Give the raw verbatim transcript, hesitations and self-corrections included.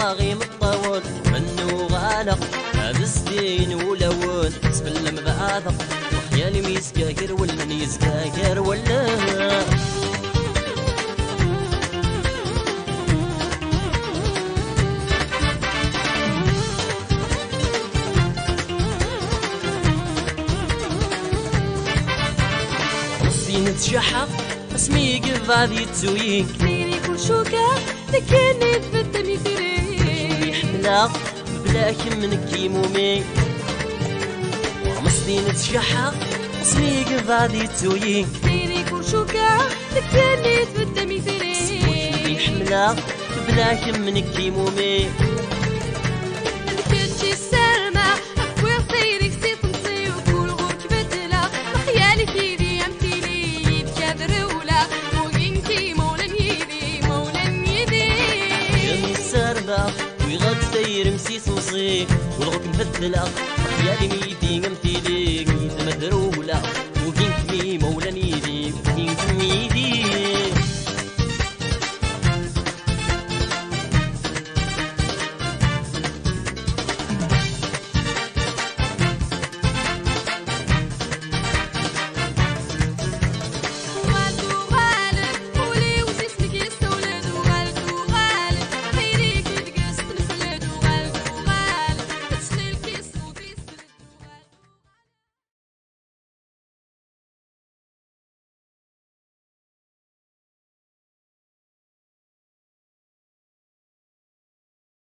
Imeṭṭawen mennuɣaleɣ, ad sdin ulawen ttfellem badeɣ, lexyal-im yezga gar wallen, yezga gar wallen. Ɣur-s tin tjaḥeɣ, asmi yebɛed yettu-yi. Diri kul cukkeɣ, tekkenni tbeddem itri. Ḥemmleɣ, mebla kemm nekk imumi. Ɣur-s tin tjaḥeɣ, asmi yebɛed yettu-yi. Diri kul cukkeɣ, tekkenni tbeddem itri. Ḥemmleɣ, mebla kemm nekk imumi. D kečč i ssarmeɣ, wwiɣ tayri-k si temẓi-w, kul ɣur-k beddleɣ, lexyal-ik yid-i am tili, yid-k ad rewleɣ, wagi nekk imawlan yid-i, imawlan yid-i. Imi ssardeɣ, wwiɣ-d tayri-m si temẓi, kul ɣur-k beddleɣ, lexyal-im yid-i am tili.